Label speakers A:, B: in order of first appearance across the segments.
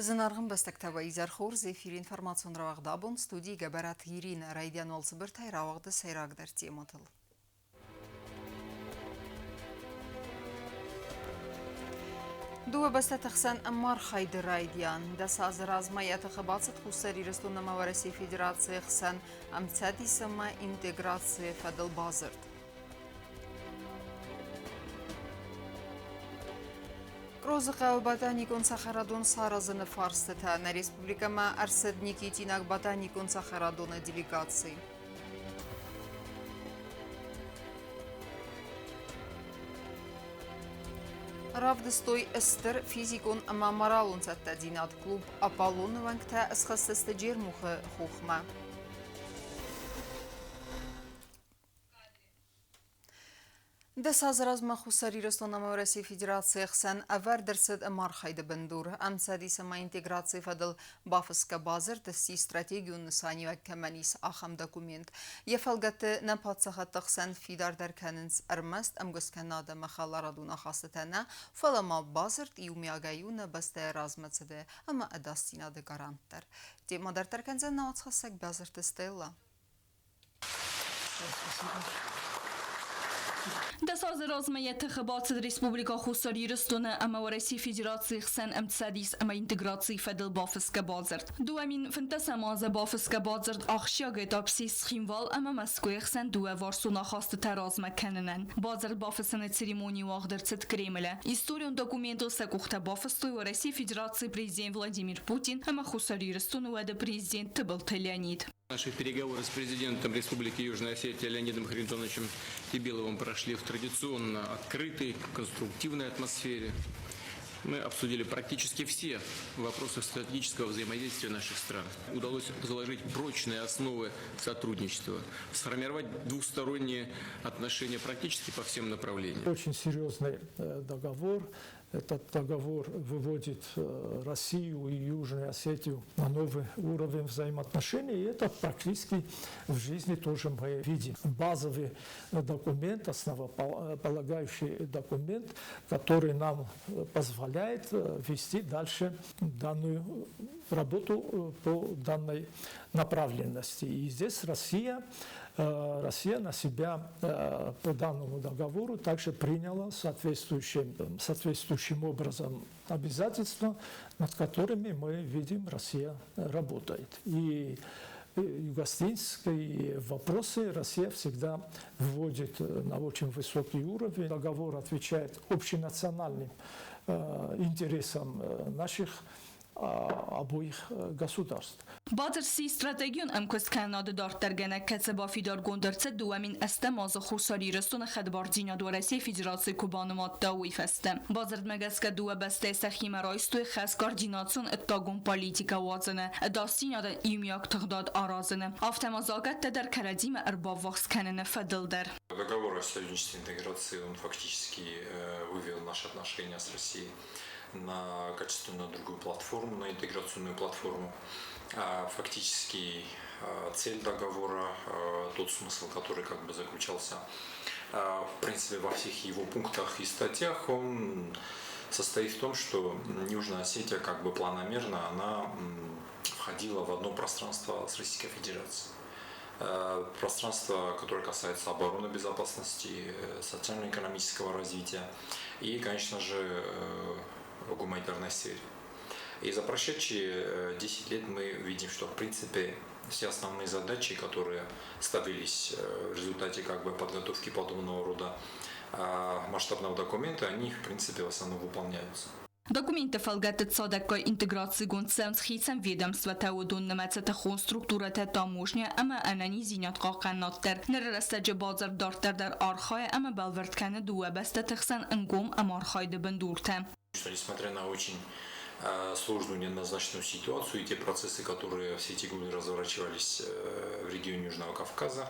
A: Зынаргъ ӕмбӕстӕгтӕ уӕ изӕр хорз! Эфиры информацион рауагъд абон студийы Гӕбӕраты Иринӕ райдиан уал цыбыртӕй рауагъды сӕйрагдӕр темӕтыл. Дыууӕ бӕстӕты хсӕн ӕмархайды райдиан. Дӕс азы размӕ йӕ тыхы бацыд Хуссар Ирыстон ӕмӕ Уӕрӕсейы Федерацийы хсӕн ӕмцӕдис ӕмӕ интеграцийы фӕдыл бадзырд. Кърозы хъӕуы ботаникон цӕхӕрадон саразыны фарстытӕ нӕ республикӕмӕ ӕрцыд Никитинаг ботаникон цӕхӕрадоны делегаци. Равдыстой стыр физикон ӕмӕ моралон цӕттӕдзинад клуб «Аполлон»-ы уӕнгтӕ схӕцдзысты Джермухы хохмӕ. Дӕс азы размӕ Хуссар Ирыстон ӕмӕ Уӕрӕсейы Федерацийы хсӕн ӕвӕрд ӕрцыд ӕмархайды бындур. Ӕмцӕдис ӕмӕ интеграцийы фӕдыл бафысгӕ бадзырд сси стратегион нысаниуӕг кӕмӕн ис, ахӕм документ. Йӕ фӕлгӕтты нӕ паддзахӕдты хсӕн фидардӕр кӕнынц ӕрмӕст ӕмгуысткӕнынад ӕмӕ хӕларадон ахастытӕ нӕ, фӕлӕ ма бадзырд иумиагӕй у нӕ бӕстӕйы размӕцыды ӕмӕ ӕдасдзинады гарант дӕр. Темӕ дарддӕр кӕндзӕн нӕ уацхӕссӕг Бязырты Стеллӕ.
B: Дӕс азы размӕ йӕ тыхы бацыд Республикӕ Хуссар Ирыстоны ӕмӕ Уӕрӕсейы Федерацийы хсӕн ӕмцӕдис ӕмӕ интеграцийы фӕдыл бафысгӕ бадзырд. 2015 азы бафысгӕ бадзырд ахсджиаг этап ссис Цхинвал ӕмӕ Мӕскуыйы хсӕн дыууӕварсон ахастытӕ размӕ кӕнынӕн. Бадзырд бафыссыны церемони уагъд ӕрцыд Кремлы. Историон документыл сӕ къухтӕ бафыстой Уӕрӕсейы Федерацийы президент Владимир Путин ӕмӕ Хуссар Ирыстоны уӕды президент Тыбылты Леонид.
C: Наши переговоры с президентом Республики Южная Осетия Леонидом Харитоновичем Тибиловым прошли в традиционно открытой, конструктивной атмосфере. Мы обсудили практически все вопросы стратегического взаимодействия наших стран. Удалось заложить прочные основы сотрудничества, сформировать двусторонние отношения практически по всем направлениям.
D: Очень серьезный договор. Этот договор выводит Россию и Южную Осетию на новый уровень взаимоотношений, и это практически в жизни тоже мы видим. Базовый документ, основополагающий документ, который нам позволяет вести дальше данную работу по данной направленности. И здесь Россия на себя по данному договору также приняла соответствующим образом обязательства, над которыми мы видим, Россия работает. И югоосетинские вопросы Россия всегда вводит на очень высокий уровень. Договор отвечает общенациональным интересам наших обоих государств.
B: Бадзырд сси стратегион ӕмкуысткӕнынады дарддӕргӕнӕг, кӕцы бафидаргонд ӕрцыд 2008 азы Хуссар Ирыстоны хӕдбардзинад Уӕрӕсейы Федерацийы куы банымадта, уый фӕстӕ. Бадзырдмӕ гӕсгӕ дыууӕ бӕстӕйы сӕхимӕ райстой хӕс координацион ӕддагон политикӕ уадзыны, ӕдасдзинадӕн иумиаг тыгъдад аразыны, афтӕ ма закъӕттӕ дӕр кӕрӕдзимӕ ӕрбаввахс кӕныны фӕдыл дӕр.
E: Договор о союзничестве интеграции, он фактически вывел наши отношения с Россией на качественно другую платформу, на интеграционную платформу. Фактически цель договора, тот смысл, который как бы заключался в принципе во всех его пунктах и статьях, он состоит в том, что Южная Осетия как бы планомерно она входила в одно пространство с Российской Федерацией. Пространство, которое касается обороны, безопасности, социально-экономического развития и, конечно же, в гуманитарной сфере. И за прошедшие 10 лет мы видим, что в принципе все основные задачи, которые ставились в результате как бы подготовки подобного рода масштабного документа, они в принципе в основном выполняются.
B: Документты фӕлгӕтты цадӕггай интеграцигонд цӕуынц хицӕн ведомствотӕ, уыдон нымӕцы тыхон структурӕтӕ, таможня ӕмӕ ӕнӕниздзинад хъахъхъӕнынад дӕр. Ныры рӕстӕджы бадзырд дарддӕр дӕр архайы ӕмӕ бӕлвырд кӕны дыууӕ бӕстӕты хсӕн ӕнгом ӕмархайды бындуртӕ.
E: Что несмотря на очень сложную, неоднозначную ситуацию и те процессы, которые все эти годы разворачивались в регионе Южного Кавказа,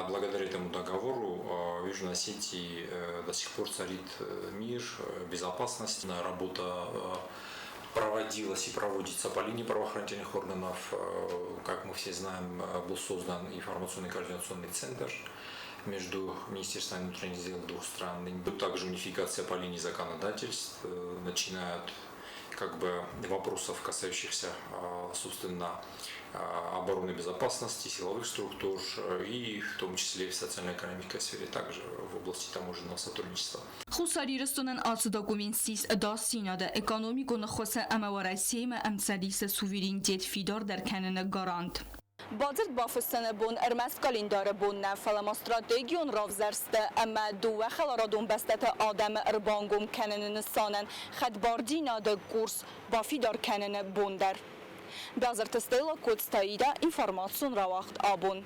E: благодаря этому договору в Южной Осетии до сих пор царит мир, безопасность. Работа проводилась и проводится по линии правоохранительных органов. Как мы все знаем, был создан информационный координационный центр между Министерством внутренних дел двух стран. Также унификация по линии законодательств, начиная от как бы вопросов, касающихся, собственно, обороны безопасности, силовых структур и в том числе в социально-экономической сфере, также в области таможенного сотрудничества.
B: Хуссар Ирыстонӕн ацы документ ссис ӕдасдзинады, экономикон ӕххуысы ӕмӕ Уӕрӕсеимӕ ӕмцӕдисы суверенитет фидардӕр кӕныны гарант. Бадзырд бафыссыны бон ӕрмӕст къӕлиндары бон нӕ, фӕлӕ ма стратегион равзӕрсты ӕмӕ дыууӕ хӕларадон бӕстӕты адӕмы ӕрбангом кӕныны нысанӕн хӕдбардзинады курс бафидар кӕныны бон дӕр. Бязырты Стелла Коцты Аидӕ, информацион рауагъд абон.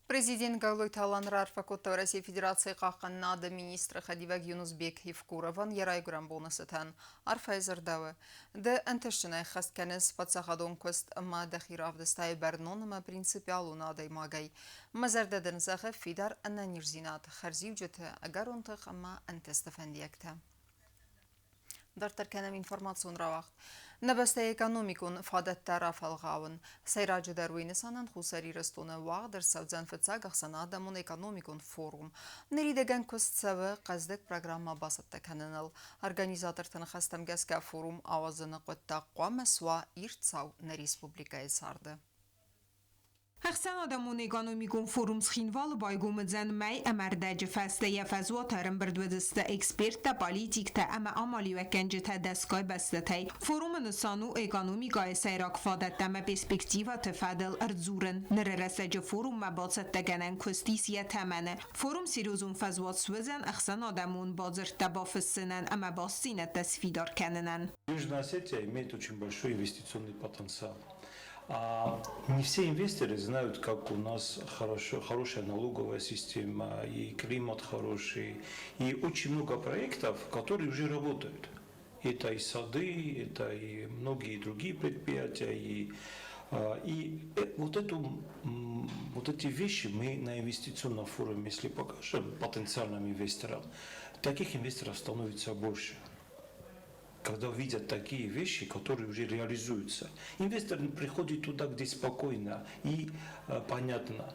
A: Президент Гаглойты Алан раарфӕ кодта Уӕрӕсейы Федерацийы хъахъхъӕнынады министры хӕдивӕг Юнусбек Евкуровӕн йӕ райгуырӕн боны цытӕн. Арфӕйы дзырдӕуы: Ды ӕнтыстджынӕй ӕххӕст кӕныс паддзахадон куыст ӕмӕ дӕхи равдыстай бӕрнон ӕмӕ принципиалон адӕймагӕй. Мӕ зӕрдӕ дын зӕгъы фидар ӕнӕниздзинад, хӕрзиуджыты ӕгӕрон тых ӕмӕ ӕнтысты фӕндиӕгтӕ. Дарддӕр кӕнӕм информацион рауагъд. Нӕ бӕстӕйы экономикон фадӕттӕ рафӕлгъауын. Сӕйраджыдӕр уый нысанӕн Хуссар Ирыстоны уагъд ӕрцӕудзӕн фыццаг ӕхсӕнадӕмон экономикон форум. Ныридӕгӕн куыст цӕуы хъӕздыг программӕ бацӕттӕ кӕныныл. Организаторты ныхӕстӕм гӕсгӕ форум ауадзыны хъуыддаг хъуамӕ суа ирд цау нӕ республикӕйы царды.
F: Ӕхсӕнадӕмон экономикон форум Цхинвалы байгом уыдзӕн мӕй ӕмӕ ӕрдӕджы фӕстӕ. Йӕ фӕзуаты ӕрӕмбырд уыдзысты эксперттӕ, политиктӕ ӕмӕ амалиуӕггӕнджытӕ дӕсгай бӕстӕтӕй. Форумы нысан у экономикӕйы сӕйраг фадӕттӕ ӕмӕ перспективӕты фӕдыл ӕрдзурын. Ныры рӕстӕджы форуммӕ бацӕттӕгӕнӕн куыст ис йӕ тӕмӕны. Форум серьезон фӕзуат суыдзӕн ӕхсӕнадӕмон бадзырдтӕ бафыссынӕн ӕмӕ бастдзинӕдтӕ сфидар кӕнынӕн.
G: Южная Осетия имеет очень большой инвестиционный потенциал. А не все инвесторы знают, как у нас хорошо, хорошая налоговая система, и климат хороший, и очень много проектов, которые уже работают. Это и сады, это и многие другие предприятия, и вот эти вещи мы на инвестиционном форуме, если покажем потенциальным инвесторам, таких инвесторов становится больше. Когда видят такие вещи, которые уже реализуются. Инвестор приходит туда, где спокойно и понятно.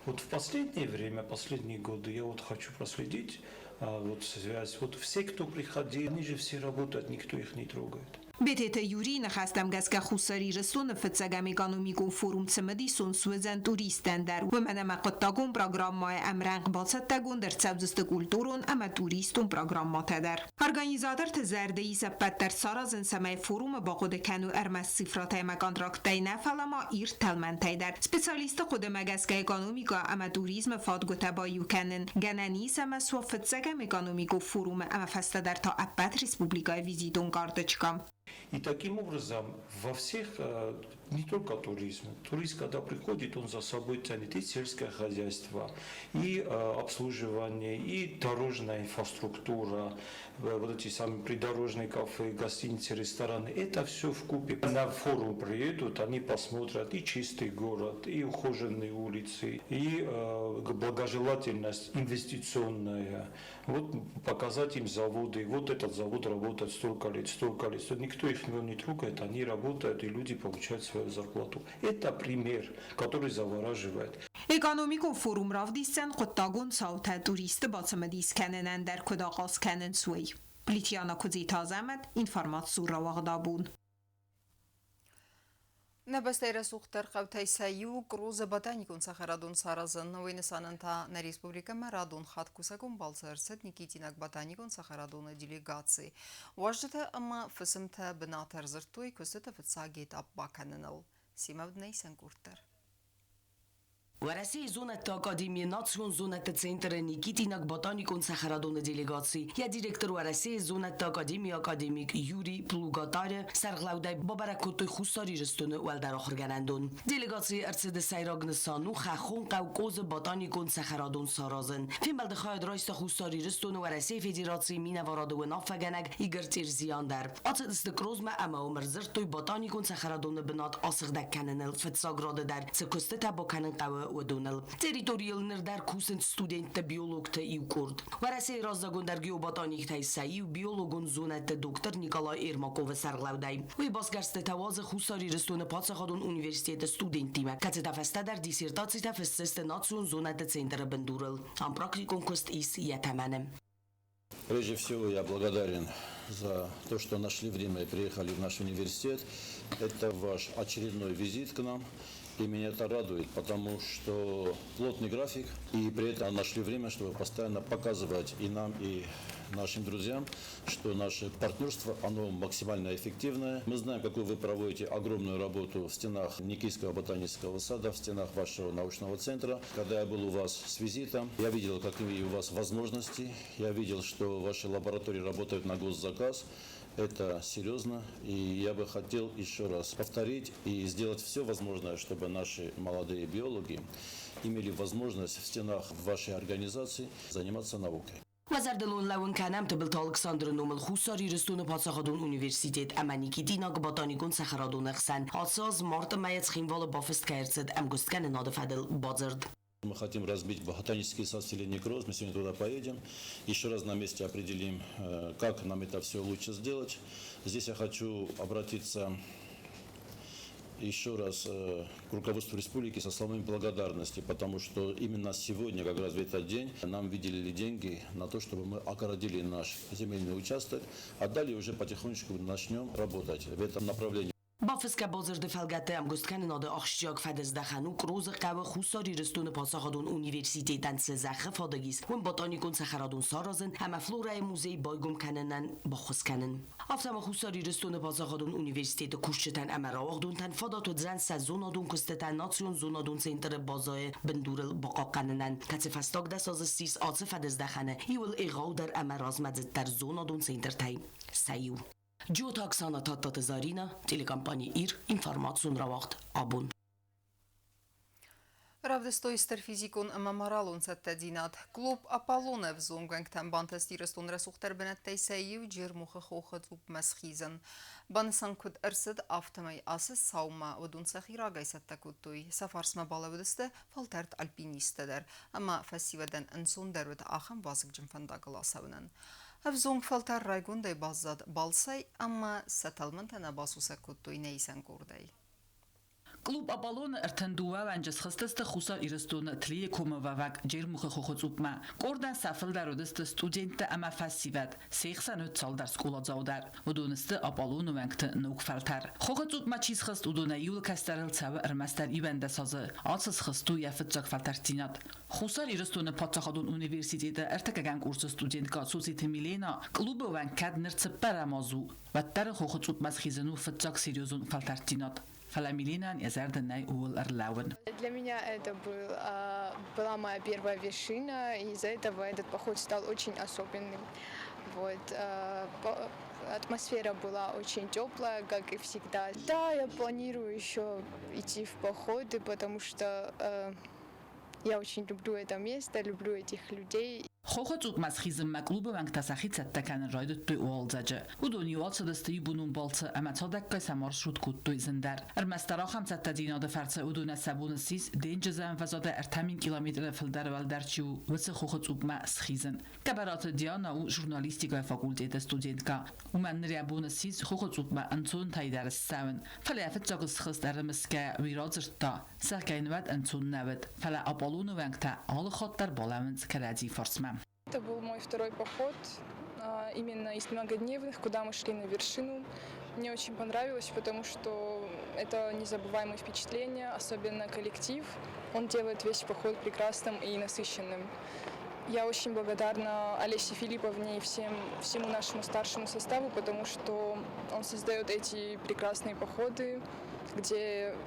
G: Вот в последнее время, последние годы, я вот хочу проследить вот связь. Вот все, кто приходили, они же все работают, никто их не трогает.
F: Бететы Юрийы ныхӕстӕм гӕсгӕ Хуссар Ирыстоны фыццӕгӕм экономикон форум цымыдисон суыдзӕн туристтӕн дӕр, уымӕн ӕмӕ хъуыддагон программӕйы ӕмрӕнхъ бацӕттӕгонд ӕрцӕудзысты культурон ӕмӕ туристон программӕтӕ дӕр. Организаторты зӕрды ис ӕппӕт дӕр саразын, цӕмӕй форумы бахъуыды кӕной ӕрмӕст цифрӕтӕ ӕмӕ контракттӕй нӕ, фӕлӕ ма ирд тӕлмӕнтӕй дӕр. Специалистты хъуыдымӕ гӕсгӕ экономикӕ ӕмӕ туризмы фадгуытӕ баиу кӕнын гӕнӕн ис ӕмӕ суа фыццӕгӕм экономикон форумы ӕмӕ фӕстӕдӕр та ӕппӕт республикӕйы визитон карточкӕ.
G: И таким образом во всех, не только туризм, турист, когда приходит, он за собой тянет и сельское хозяйство, и обслуживание, и дорожная инфраструктура, вот эти самые придорожные кафе, гостиницы, рестораны, это все вкупе. На форум приедут, они посмотрят и чистый город, и ухоженные улицы, и благожелательность инвестиционная. Вот показать им заводы, вот этот завод работает столько лет, столько лет. Никто их не трогает, они работают, и люди получают свою зарплату. Это пример, который завораживает.
F: Экономикон форум равдисдзӕн хъуыддагон цаутӕ туристты бацымыдис кӕнынӕн дӕр куыд ахъаз кӕнынц, уый. Плитиана Куыдзиты Азӕмӕт, информацион рауагъд абон.
A: Нӕ бӕстӕйы рӕсугъддӕр хъӕутӕй сӕ иу Кърозы ботаникон цӕхӕрадон саразын. Уый нысанӕн та нӕ республикӕмӕ радон хатт кусӕгон балцы ӕрцыд Никитинаг ботаникон цӕхӕрадоны делегаци. Уазджытӕ ӕмӕ фысымтӕ бынаты ӕрдзырдтой куыстыты фыццаг этап бакӕныныл. Симӕвднӕйсӕн къорддӕр.
H: Уӕрӕсейы зонӕдты академийы национ зонӕдты центры Никитинаг ботаникон цӕхӕрадоны делегаци йӕ директор Уӕрӕсейы зонӕдты академийы академик Юрий Плугатары сӕргълӕудӕй бабӕрӕг кодтой Хуссар Ирыстоны уӕлдӕр ахуыргӕнӕндон. Делегацийы ӕрцыды сӕйраг нысан у хӕххон хъӕу Къозы ботаникон цӕхӕрадон саразын. Фембӕлды хайад райста Хуссар Ирыстоны Уӕрӕсейы Федерацийы минӕварады уынаффӕгӕнӕг Игорь Терзиян дӕр. Ацыдысты Кърозмӕ ӕмӕ уым ӕрдзырдтой ботаникон цӕхӕрадоны бынат асыгъдӕг кӕныныл фыццаг рады дӕр цы куыстытӕ бакӕнын хъӕуы, уыдоныл. Территорийыл ныр дӕр кусынц студенттӕ-биологты иу къорд. Уӕрӕсейы раззагондӕр геоботаниктӕй сӕ иу биологон зонӕдты доктор Николай Ермаковы сӕргълӕудӕй. Уый басгӕрстытӕ уадзы Хуссар Ирыстоны паддзахадон университеты студенттимӕ, кӕцытӕ фӕстӕдӕр диссертацитӕ фысдзысты национ зонӕдты центры бындурыл. Ам практикон куыст ис йӕ тӕмӕны.
I: Прежде всего, я благодарен за то, что нашли время и приехали в наш университет. Это ваш очередной визит к нам. И меня это радует, потому что плотный график, и при этом нашли время, чтобы постоянно показывать и нам, и нашим друзьям, что наше партнерство, оно максимально эффективное. Мы знаем, какую вы проводите огромную работу в стенах Никийского ботанического сада, в стенах вашего научного центра. Когда я был у вас с визитом, я видел, какие у вас возможности, я видел, что ваши лаборатории работают на госзаказ. Это серьезно, и я бы хотел еще раз повторить и сделать все возможное, чтобы наши молодые биологи имели возможность в стенах вашей организации заниматься наукой.
H: Уӕ зӕрдыл уын лӕууын кӕнӕм Тыбылты Алыксандры номыл Хуссар Ирыстоны паддзахадон университет ӕмӕ Никитинаг ботаникон цӕхӕрадоны хсӕн ацы аз марты мӕйы Цхинвалы бафыст кӕй ӕрцыд ӕмгуысткӕнынады фӕдыл бадзырд.
I: Мы хотим разбить ботанический сад в селе Некроз. Мы сегодня туда поедем. Еще раз на месте определим, как нам это все лучше сделать. Здесь я хочу обратиться еще раз к руководству республики со словами благодарности, потому что именно сегодня, как раз в этот день, нам выделили деньги на то, чтобы мы огородили наш земельный участок, а далее уже потихонечку начнем работать в этом направлении.
H: Бафысгӕ бадзырды фӕлгӕтты ӕмгуысткӕнынады ахсджиаг фӕдыздӕхӕн у Кърозы хъӕуы Хуссар Ирыстоны паддзахадон университетӕн цы зӕххы фадыг ис, уым ботаникон цӕхӕрадон саразын ӕмӕ флорӕйы музей байгом кӕнынӕн баххуыс кӕнын. Афтӕ ма Хуссар Ирыстоны паддзахадон университеты кусджытӕн ӕмӕ рауагъдонтӕн фадат уыдзӕн сӕ зонадон куыстытӕ национ зонадон центры базӕйы бындурыл бахъахъхъӕнынӕн, кӕцы фӕстаг 10 азы ссис ацы фӕдыздӕхӕны иууыл егъаудӕр ӕмӕ размӕдзыддӕр зонадон центртӕй сӕ иу. Джиоты Оксана, Тадтаты Зарина, телекомпани Ир, информацион рауагъд Абон.
A: Равдыстой стыр физикон ӕмӕ моралон цӕттӕдзинад. Клуб «Аполлон» ӕвзонг уӕнгтӕн бантыст Ирыстоны рӕсугъддӕр бынӕттӕй сӕ иу Джермухы хохы цъупмӕ схизын. Банысан куыд ӕрцыд, афтӕмӕй ацы цаумӕ уыдон сӕхи рагӕй цӕттӕ кодтой. Сӕ фарсмӕ балӕууыдысты фӕлтӕрд альпинисттӕ дӕр ӕмӕ фӕсивӕдӕн ӕнцондӕр уыд ахӕм вазыгджын фӕндагыл ацӕуынӕн. Ӕвзонг фӕлтӕр райгондӕй баззад балцӕй ӕмӕ сӕ тӕлмӕнтӕ нӕ басусӕг кодтой нӕ исӕн къордӕй.
J: Клуб «Аполлон»-ы 32 уӕнджы схызтысты Хуссар Ирыстоны Тлийы комы уӕвӕг Джермухы хохы цъупмӕ. Къордӕн сӕ фылдӕр уыдысты студенттӕ ӕмӕ фӕсивӕд, се хсӕн уыд цалдӕр скъоладзау дӕр. Уыдон сты «Аполлон»-ы уӕнгты ног фӕлтӕр. Хохы цъупмӕ чи схызт, уыдонӕй иуыл кӕстӕрыл цӕуы ӕрмӕстдӕр 11 азы. Ацы схызт у йӕ фыццаг фӕлтӕрддзинад. Хуссар Ирыстоны паддзахадон университеты ӕртыккӕгӕм курсы студенткӕ Цоциты Милена клубы уӕнг кӕд ныр цыппӕрӕм аз у, уӕддӕр хохы цъупмӕ схизын у фыццаг серьезон фӕлтӕрддзинад. Фӕлӕ Миленӕн йӕ зӕрдӕ нӕй ууыл ӕрлӕууын.
K: Для меня это была моя первая вершина, и из-за этого этот поход стал очень особенным. Вот, атмосфера была очень теплая, как и всегда. Да, я планирую еще идти в походы, потому что я очень люблю это место, люблю этих людей.
J: Хохы цъупмӕ схизынмӕ клубы уӕнгтӕ сӕхи цӕттӕ кӕнын райдыдтой уалдзӕджы. Уыдон иу ацыдысты иубонон балцы ӕмӕ цадӕггай сӕ маршрут кодтой зындӕр. Ӕрмӕстдӕр ахӕм цӕттӕдзинады фӕрцы уыдонӕн сӕ бон ссис денджызы ӕмвӕзадӕй 3000 километры фылдӕр уӕлдӕр чи у, уыцы хохы цъупмӕ схизын. Гӕбӕраты Диана у журналистикӕйы факультеты студенткӕ. Уымӕн ныр йӕ бон ссис хохы цъупмӕ ӕнцонтӕй дӕр ссӕуын. Фӕлӕ йӕ фыццаг схызт ӕрымысгӕйӕ уый радзырдта, зӕгъгӕ йын уӕд ӕнцон нӕ уыд, фӕлӕ Аполлоны уӕнгтӕ алы хатт дӕр балӕууынц кӕрӕдзи фарсмӕ.
K: Это был мой второй поход, именно из многодневных, куда мы шли на вершину. Мне очень понравилось, потому что это незабываемые впечатления, особенно коллектив. Он делает весь поход прекрасным и насыщенным. Я очень благодарна Олесе Филипповне и всему нашему старшему составу, потому что он создает эти прекрасные походы,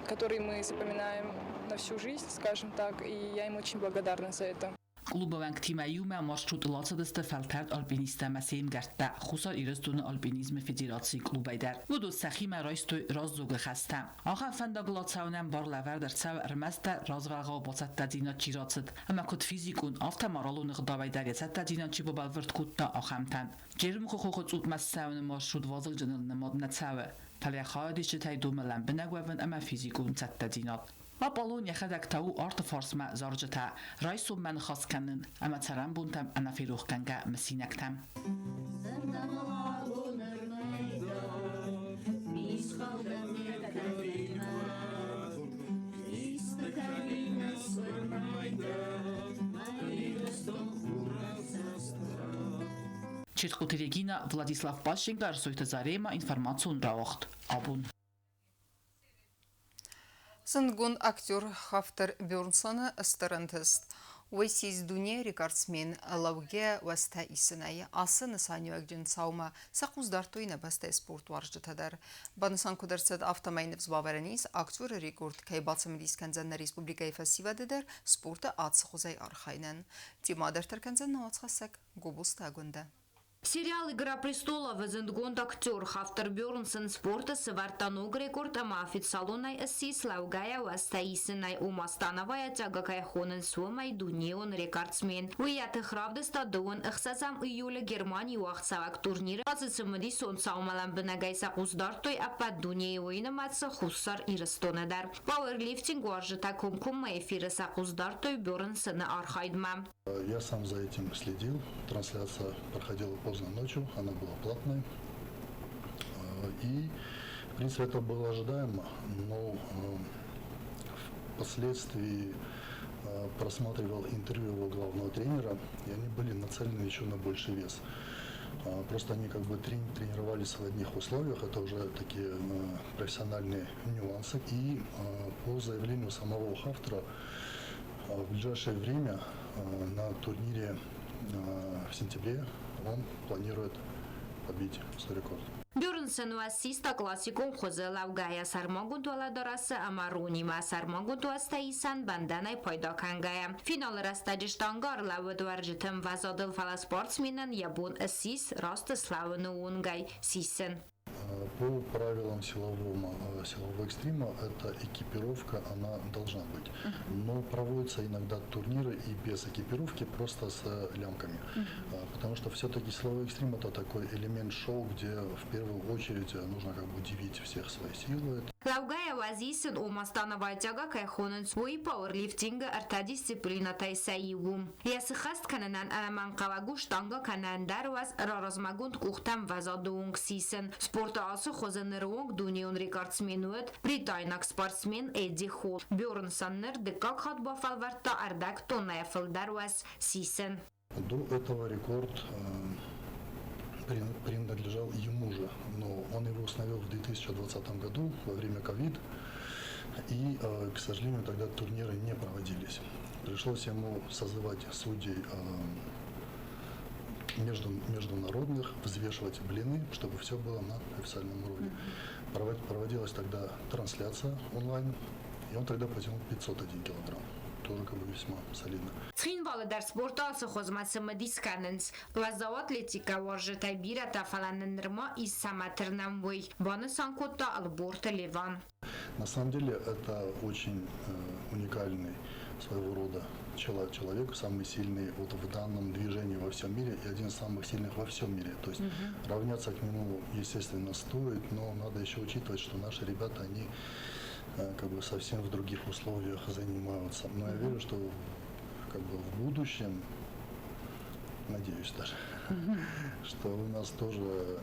K: которые мы запоминаем на всю жизнь, скажем так, и я им очень благодарна за это.
J: Клубы уӕнгтимӕ иумӕ маршрутыл ацыдысты фӕлтӕрд альпинисттӕ ӕмӕ се мгӕрттӕ Хуссар Ирыстоны альпинизмы федерацийы клубӕй дӕр. Уыдон сӕхимӕ райстой раздзогы хӕстӕ. Ахӕм фӕндагыл ацӕуынӕн бар лӕвӕрд ӕрцӕуы ӕрмӕстдӕр развӕлгъау бацӕттӕдзинад чи рацыд ӕмӕ куыд физикон, афтӕ моралон ӕгъдауӕй дӕр йӕ цӕттӕдзинад чи бабӕлвырд кодта, ахӕмтӕн. Джермухы хохы цъупмӕ ссӕуыны маршрут вазыгджыныл нымад нӕ цӕуы, фӕлӕ хайадисджытӕй домы лӕмбынӕг уӕвын ӕмӕ физикон цӕттӕдзинад. Аполлон йӕхӕдӕг та у арты фарсмӕ зарджытӕ, райсоммӕ ныхас кӕнын ӕмӕ цӕрӕнбонтӕм ӕнӕферохгӕнгӕ мысинӕгтӕм. Чертхъоты Регина, Владислав Пащенко, Ӕрсойты Заремӕ, информацион рауагъд «Абон».
A: Зындгонд актер Хафтер Бёрнсоны стыр ӕнтыст. Уый ссис дунейы рекордсмен лӕугӕ уӕзтӕ исынӕй. Ацы нысаниуӕгджын цаумӕ сӕ хъус дардтой нӕ бӕстӕйы спортуарзджытӕ дӕр. Банысан куыд ӕрцыд, афтӕмӕй ныфс бавӕрӕн ис, актеры рекорд кӕй бацымыдис кӕндзӕн нӕ республикӕйы фӕсивӕды дӕр спорты ацы хуызӕй архайынӕн. Темӕ дарддӕр кӕндзӕн нӕ уацхӕссӕг Гобозты Агуындӕ.
L: Сериал «Игра престолов» зындгонд актер Хафтер Бёрнсон спорты сӕвӕрдта ног рекорд ӕмӕ официалонӕй ссис лӕугӕйӕ уӕзтӕ исынӕй, ома становая тяга кӕй хонынц, уымӕй дунеон рекордсмен. Уый йӕ тых равдыста 26 июлы Германийы уагъдцӕуӕг турниры ацы цымыдисон цаумӕ лӕмбынӕгӕй сӕ хъус дардтой ӕппӕт дунейы, уый нымӕцы Хуссар Ирыстоны дӕр. Пауэрлифтинг уарзджытӕ комкоммӕ эфиры сӕ хъус дардтой Бёрнсоны архайдмӕ.
M: Я сам за этим следил. Трансляция проходила поздно ночью, она была платной. И, в принципе, это было ожидаемо, но впоследствии просматривал интервью его главного тренера, и они были нацелены еще на больший вес. Просто они как бы тренировались в одних условиях, это уже такие профессиональные нюансы. И по заявлению самого Хафтера, в ближайшее время на турнире в сентябре он планирует побить свой рекорд.
L: Бёрнсон ссис классикон хуызы лӕугӕйӕ сӕрмагонд уӕлӕдарӕсы ӕмӕ ронимӕ сӕрмагонд уӕзтӕ исӕн бӕндӕнӕй пайда кӕнгӕйӕ. Финалы рӕстӕджы штанга ӕрлӕууыд уӕрджыты ӕмвӕзадыл, фӕлӕ спортсменӕн йӕ бон ссис раст слӕууыны онгӕй сисын.
M: По правилам силового экстрима эта экипировка, она должна быть. Но проводятся иногда турниры и без экипировки, просто с лямками. Потому что все-таки силовой экстрим — это такой элемент шоу, где в первую очередь нужно как бы удивить всех своей силой.
L: Лӕугӕйӕ уӕз исын, ома становая тяга кӕй хонынц, уый пауэрлифтингы ӕртӕ дисциплинӕтӕй сӕ иу у. Йӕ сыххӕст кӕнынӕн ӕнӕмӕнгхъӕуӕг у штанга кӕнӕ ӕндӕр уӕз раразмӕгонд къухтӕм ӕмвӕзады онг сисын. Спорты ацы хуызы ныры онг дунеон рекордсмен уыд бритайнаг спортсмен Эдди Холл. Бёрнсон ныр дыккаг хатт бафӕлвӕрдта ӕрдӕг тоннӕйӕ фылдӕр уӕз сисын.
M: До этого рекорд принадлежал ему же, но он его установил в 2020 году во время ковид, и, к сожалению, тогда турниры не проводились. Пришлось ему созывать судей международных, взвешивать блины, чтобы все было на официальном уровне. Проводилась тогда трансляция онлайн, и он тогда потянул 501 килограмм. Тоже как бы весьма солидно.
L: Цхинвалы дӕр спорты ацы хуызмӕ цымыдис кӕнынц. Уӕззау атлетикӕ уарзджытӕй бирӕтӕ, фӕлӕ нын нырма ис цӕмӕ тырнӕм, уый, банысан кодта Ӕлборты Леван.
M: На самом деле это очень уникальный своего рода человек, самый сильный вот в данном движении во всем мире и один из самых сильных во всем мире. То есть равняться к нему, естественно, стоит, но надо еще учитывать, что наши ребята, они как бы совсем в других условиях занимаются. Но я верю, что как бы в будущем, надеюсь даже, что у нас тоже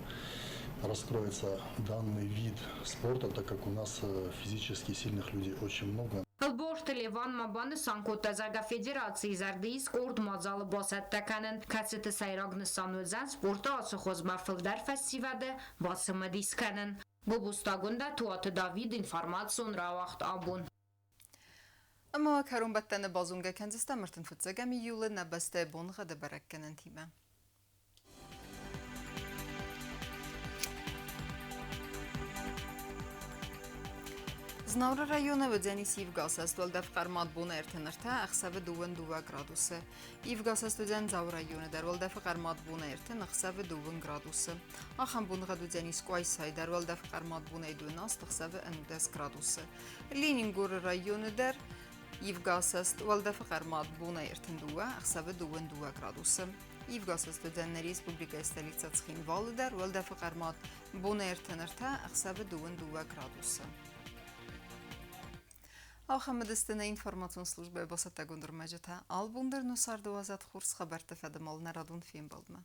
M: раскроется данный вид спорта, так как у нас физически сильных людей очень много.
L: Ӕлборты Леван ма банысан кодта, зӕгъгӕ, федерацийы зӕрды ис къорд мадзалы бацӕттӕ кӕнын, кӕцыты сӕйраг нысан уыдзӕн спорты ацы хуызмӕ фылдӕр фӕсивӕды бацымыдис кӕнын. Гобозты Агуындӕ, Туаты Давид, информацион рауагъд «Абон».
A: Ӕмӕ кӕронбӕттӕны базонгӕ кӕндзыстӕм 35 июлы нӕ бӕстӕйы боныгъӕды бӕрӕггӕнӕнтимӕ. Знауыры районы уыдзӕнис ивгӕсӕст уӕлдӕф хъӕрмад бон 33, ӕхсӕвы 22 градусы. Ивгӕсӕст уыдзӕн Дзауы районы дӕр уӕлдӕфы хъӕрмад бон 30, ӕхсӕвы 2 градусы. Ахӕм боныгъӕд уыдзӕнис Къуайсайы дӕр уӕлдӕфы хъӕрмад бонӕй 12, ӕхсӕвы 11 градусы. Ленингоры районы дӕр ивгӕсӕст уӕлдӕфы хъӕрмад бонӕй 32, ӕхсӕвы 22 градусы. Ивгӕсӕст уыдзӕн нӕ республикӕйы столицӕ Цхинвалы дӕр уӕлдӕфы хъӕрмад бонӕй 33, ӕхсӕвы 22 градусы. Ахӕм уыдысты нӕ информацион службӕйы бацӕттӕгонд ӕрмӕджытӕ. Албон дӕр нӕ царды уадзӕд хорз хабӕртты фӕдыл нӕ радон фембӕлдмӕ.